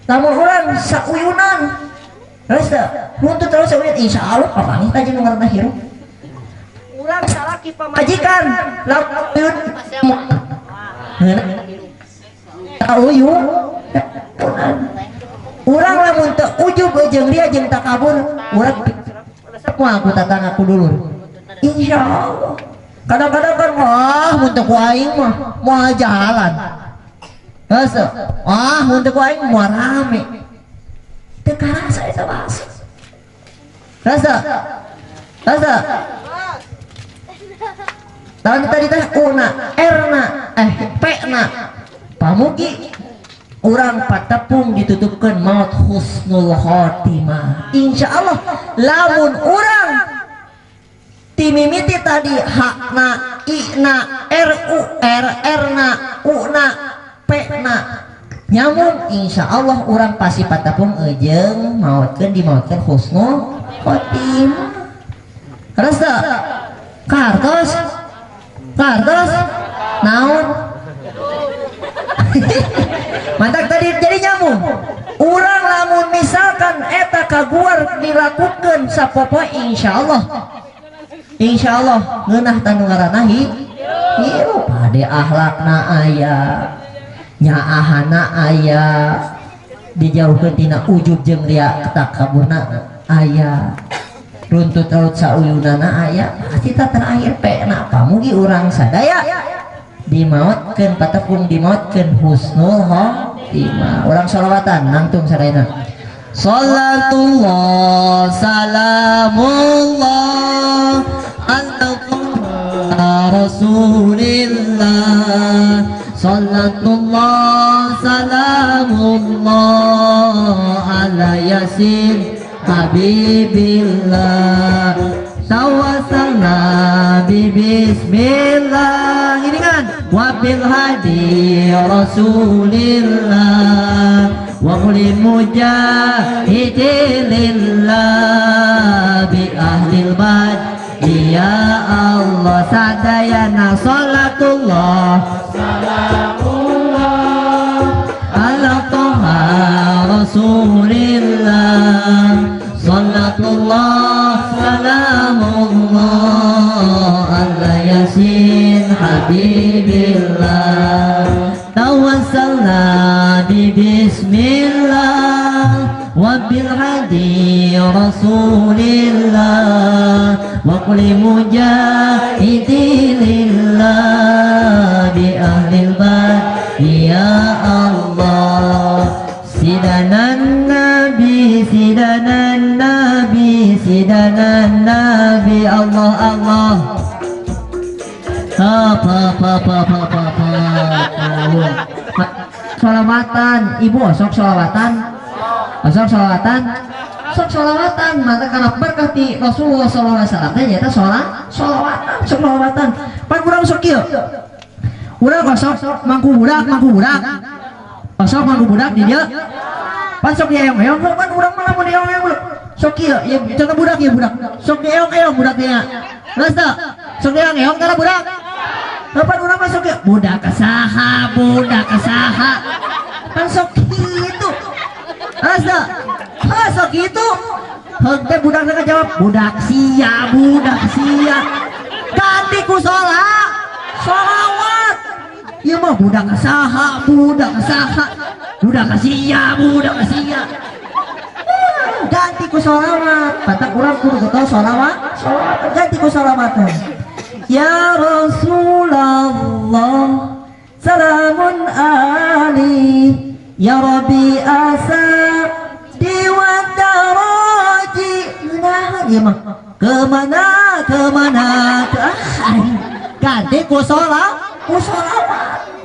Lamun urang sauyunan. Terus teu, runtut terus sauyunan insyaallah papanggih ka jeung nu ngaranna hirup. Urang salaki pamajikan lamun uyun urang lamun teu ujub jeung ria jeung takabur urang moal ku tatangga ku dulur. Insyaallah. Kadang-kadang kan wah mun teu ku aing mah moal jalan. Geus teu? Wah mun teu ku aing moal rame. Teu karasa eta bahasa. Geus teu? Geus teu? Tahun tadi teh una, erna, pekna. Pamugi urang patepung ditutupkeun maut husnul khotimah. Insyaallah lamun urang timimiti tadi hakna, ina, R U R R na U na P na nyamuk insya Allah urang pasti patapung ejeng mautkeun dimautkeun husnul khotimah. Terus teu? Kartos? Kartos? Naon? Mantak tadi jadi nyamuk. Urang lamun misalkan eta kaguar dilakukeun sapopoe insyaallah. Insyaallah ngeunah tanu ngaranna hirup ade akhlakna aya. Nyaahana aya, dijauhkeun tina ujub jeung ria takaburna aya, runtut raut sauyunana aya, cita terakhir pena pamugi urang sadaya dimautkeun patepung dimautkeun husnul khotimah. Urang sholawatan nangtung sadayana. Salatullah salamullah ala Rasulillah. Salatullah salamullah ala yasin habibillah. Tawassalna bi bismillah. Ini kan wabil hadi rasulillah wa kulli mujahidin lillah bi ahlil bait. Ya Allah sadayana salatullah salamullah ala toha rasulillah. Salatullah salamullah ala yasin habibillah. Tawassalna bi bismillah wa bil hadi rasulillah wa kulli mujahidin lillah bi ahlil bait. Ya Allah sidanan nabi sidanan nabi sidanan nabi. Allah Allah. Pa pa pa pa pa pa. Sholawatan ibu sok sholawatan, sok sholawatan, sok sholawatan. Maka karena berkah ti Rasulullah sallallahu alaihi wasallam teh nyaeta sholawatan, sok sholawatan. Pan urang sok kieu. Urang sok mangku budak, mangku budak. Sok mangku budak di dieu. Pan sok dieong-eong, pan urang mah lamun dieong-eong sok kieu, ieu contoh budak ieu budak. Sok dieong-eong budak teh nya. Geus teu? Sok dieong-eong kana budak. Pan urang mah sok kieu, budak saha, budak saha. Pan sok kitu. Geus teu? Heuh sok kitu. Heug teh budak teh jawab, budak sia, budak sia. Ganti ku sholawat. Ieu mah budak saha, budak saha. Budak sia, budak sia. Ganti ku sholawat. Pantak urang kudu getol sholawat, sholawat ganti ku sholawatan. Ya Rasulullah salamun ali ya Rabbi asa dewa daraji. Nah ieu mah kemana kemana ganti ku sholawat.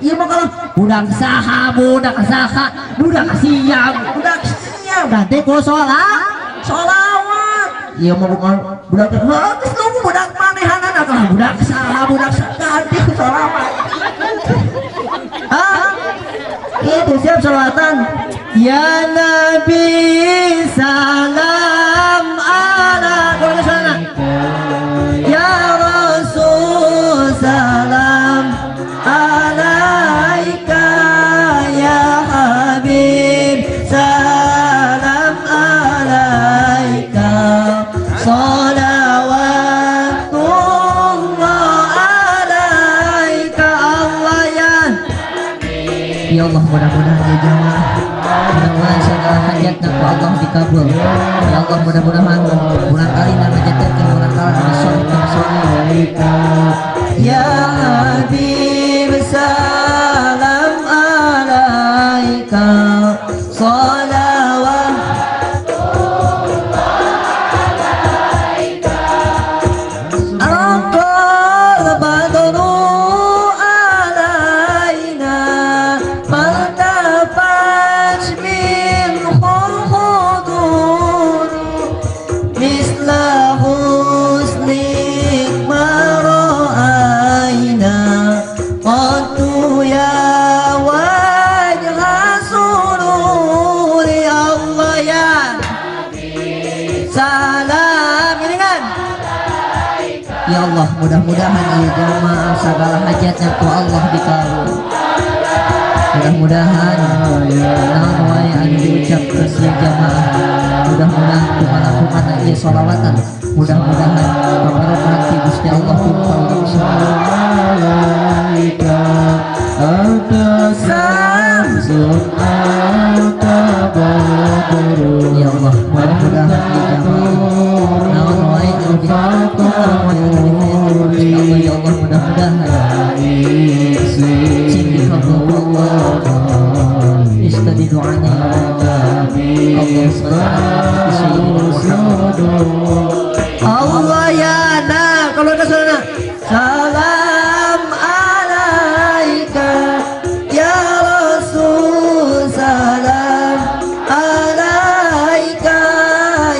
Ieu mah kalau budak saha, budak saha, budak sia, budak sia, ganti ku sholawat. Ieu mah bukan budak heuh geus nunggu budak manehanana kalah budak saha, budak saha, ganti ku sholawat. Ah, itu siap sholawatan. Ya Nabi salam ala ya Rasul salam alaika ya Habib salam alaika salawatullah alaika. Allah ya Ya Allah, mudah-mudahan ya jamaah, mudah-mudahan segala hajatna ku Allah dikabul. Ya Allah, mudah-mudahan urang kali ngajatkeun urang kali soleh. Ya Habib salam alaika salawat alaika. Aqal badru alaina maltafat min khudur misla husnik ma ra'aina. Allah, mudah-mudahan ieu jamaah segala hajatnya ku Allah dikabul. Mudah-mudahan naon wae anu diucapkeun ieu jamaah, mudah-mudahan kumalakukan ieu sholawatan, mudah-mudahan kabarokahan ti Gusti Allah ku urang semua. Ya Allah, mudah-mudahan ieu jamaah naon wae anu diucapkeun Gusti Allah, ya Allah, mudah-mudahan sing dikabul Allah. Istadi doanya ya Allah. Allahumma salli ala Allah ya na kalau ada saudara salam alaika ya Rasul, salam alaika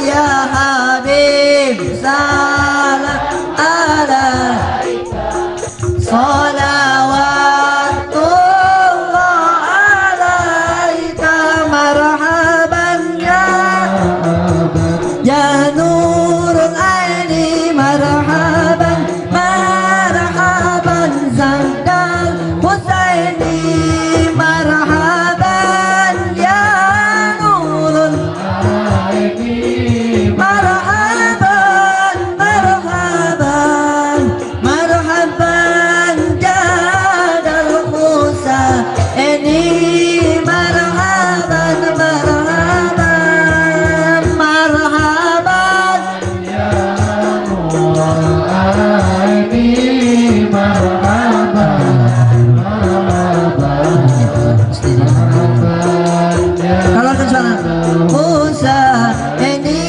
ya Habib, salam alaika, salawatullah alaika, marhaban ya ya nurul aini, marhaban marhaban zandal Husaini, marhaban ya nurul aini, marhaban marhaban marhaban jadal Husaini, marhaban marhaban marhaban ya nurul aini, marhaban marhaban marhaban ya kalau ada suara Husaini,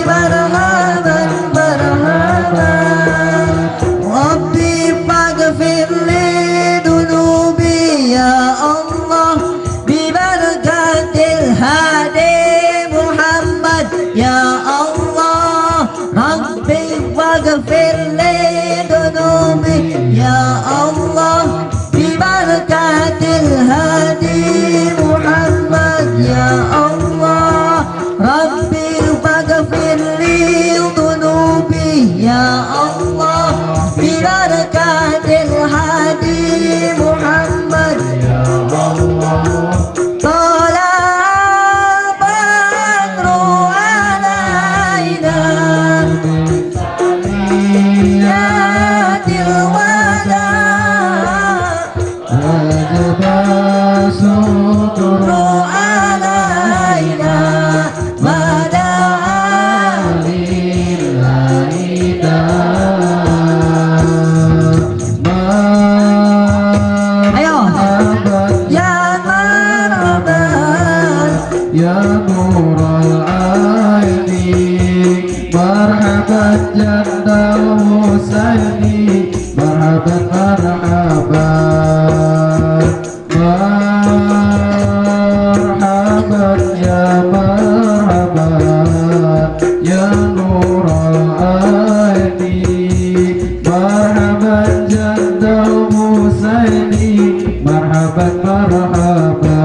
marhaban marhaban, Rabbi faghfir li dunubi ya Allah, bi barakatil hadi Muhammad ya Allah, Rabbi faghfir li dunubi ya Allah, bi barakatil hadi Muhammad ya Allah, Rabbi faghfir li dunubi ya Allah, bi barakatil hadi Muhammad ya Allah. طلع البدر علينا يا الوداع وجب شكر علينا ما دعا لله Ayo. مرحبا يا مرحبا يا نور العين، مرحبا جد الحسين، مرحبا مرحبا مرحبا يا مرحبا يا نور العين، مرحبا جد الحسين، مرحبا مرحبا.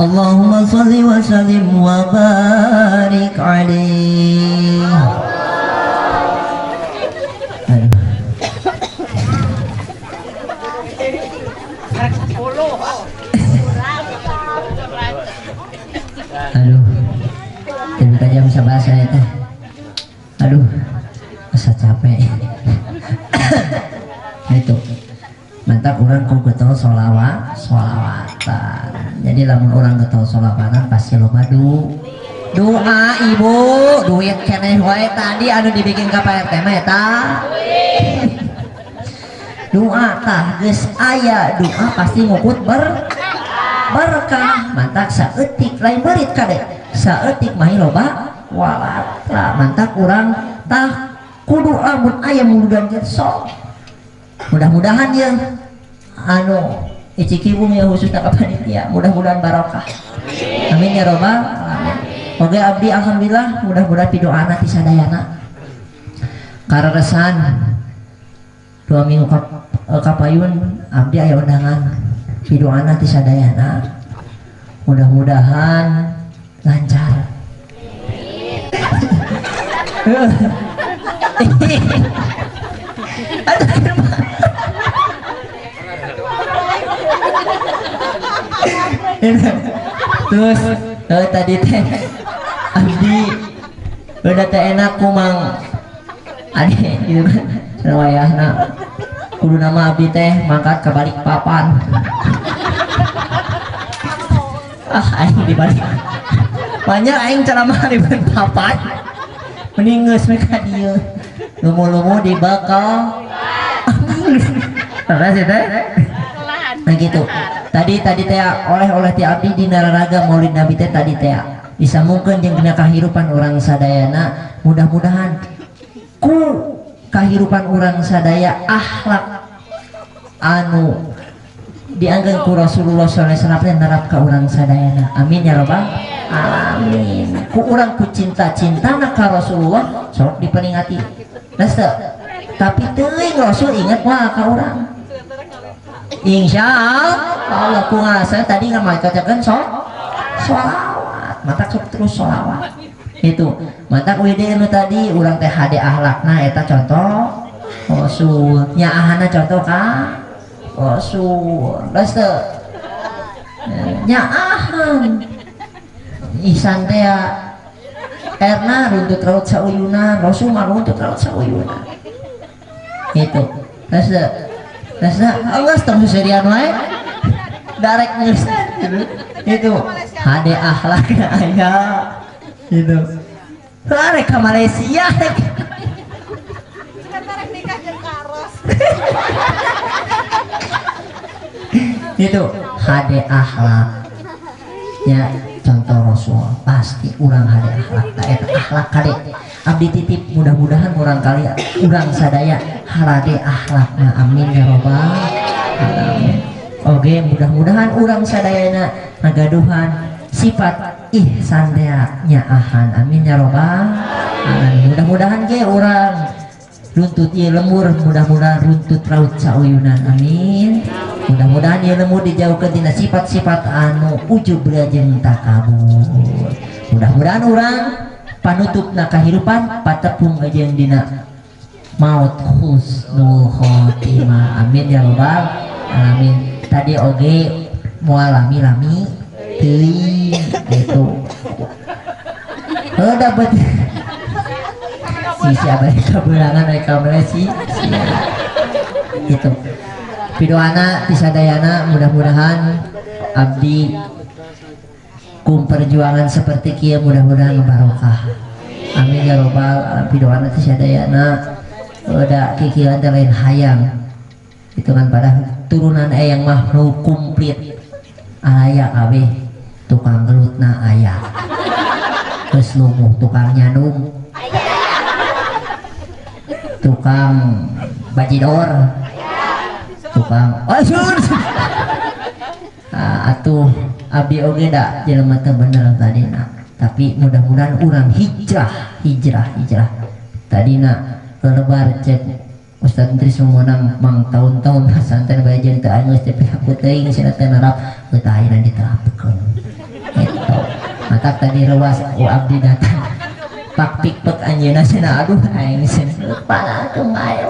اللهم صل وسلم وبارك عليه. Aduh, terbuka jam 11 saya teh. Aduh, asa capek. Itu mantap orang ku getol sholawat, sholawatan. Jadi lamun orang getol sholawatan pasti loba doa ibu, duit keneh wae tadi anu dibikin ka Pak RT mah eta. Doa tah geus aya doa pasti ngukut berkah. Mantak saeutik lain beurit kade. Saeutik mah loba walatra. Mantak urang tah kudu lamun aya muludan sok. Mudah-mudahan ya anu Icikibung ya khususnya ka panitia, mudah-mudahan barokah. Amin ya robbal alamin. Oke abdi alhamdulillah mudah-mudahan pidoana ti sadayana. Kararesan 2 minggu kapayun abdi aya undangan pidoana ti sadayana. Mudah-mudahan lancar. Aduh, terus tadi teh abdi udah teh enak kumang ade gitu kan wayahna kudu nama abdi teh mangkat ke balik papan. Ah aing di balik banyak aing ceramah di balik papan mending geus we ka dieu lumu-lumu dibakal. Terus teh nah gitu. Tadi teh oleh-oleh ti abdi dina raraga Maulid Nabi teh tadi teh disambungkeun jeung dina kahirupan urang sadayana, mudah-mudahan ku kahirupan urang sadaya akhlak anu dianggeun ku Rasulullah sallallahu alaihi wasallam nerap ka urang sadayana. Amin ya rabbal alamin. Ku urang ku cinta-cintana ka Rasulullah sok diperingati. Geus teu? Tapi teuing Rasul inget mah ka urang. Insya Allah ku ngarasa tadi ngamacakeun sok sholawat, mata sok terus sholawat itu mata wede nu tadi urang teh hade akhlakna eta contoh Rasul nyaahana contoh ka Rasul geus teu nyaahan ihsan teh erna runtut raut sauyunan Rasul mah runtut raut sauyunan itu geus teu. Nah, Allah tong serian wae. Darek geus itu hade akhlak aya gitu. Arek ka Malaysia. Rek nikah jeung Karos. Itu hade akhlak. Ya, contoh Rasul pasti urang hade akhlak. Ta eta akhlak kade. Abdi titip mudah-mudahan urang kali urang sadaya harade akhlakna, amin ya robbal alamin. Oke, mudah-mudahan urang sadayana ngagaduhan sifat ihsan teh nyaahan, amin ya robbal alamin. Mudah-mudahan ge urang runtut ieu lembur, mudah-mudahan runtut raut sauyunan, amin. Mudah-mudahan ieu lembur dijauhkeun tina sifat-sifat anu ujub jeung takabur. Mudah-mudahan urang panutupna kahirupan patepung jeung dina maut husnul khotimah, amin ya robbal alamin. Tadi oge moal lami-lami teuing gitu. Heuh dapet si abah kabelangan rek ka Malaysia gitu. Pidoana ti sadayana mudah-mudahan abdi kum perjuangan seperti kieu mudah-mudahan barokah, amin ya robbal alamin. Pidoana ti sadayana udah kikieuan teh lain hayang itu kan pada turunan eyang mah nu komplit aya kabeh tukang gelutna aya geus lumuh tukang nyandung tukang bajidor tukang asur atuh abdi oge da jelema teu bener tadina, tapi mudah-mudahan urang hijrah hijrah hijrah tadina kelebar cek Ustaz Idris memenang mang tahun-tahun santen bae jeung teu angeus teh aku teuing cenah teh nerap teu ayeuna diterapkeun eta matak tadi rewas u abdi datang pak pik pek anjeunna cenah aduh aing cenah palakeun bae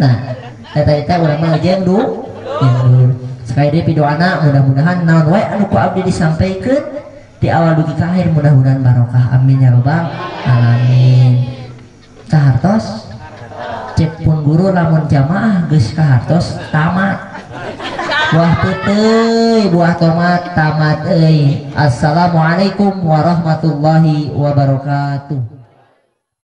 nah eta eta urang mah jeung du sekali deui pidoana mudah-mudahan naon wae anu ku abdi disampaikeun di awal dugi ka akhir mudah-mudahan barokah, amin ya robbal alamin. Kahartos cek pun guru lamun jamaah geus kahartos tamat buah peuteuy buah tomat tamat euy. Assalamualaikum warahmatullahi wabarakatuh.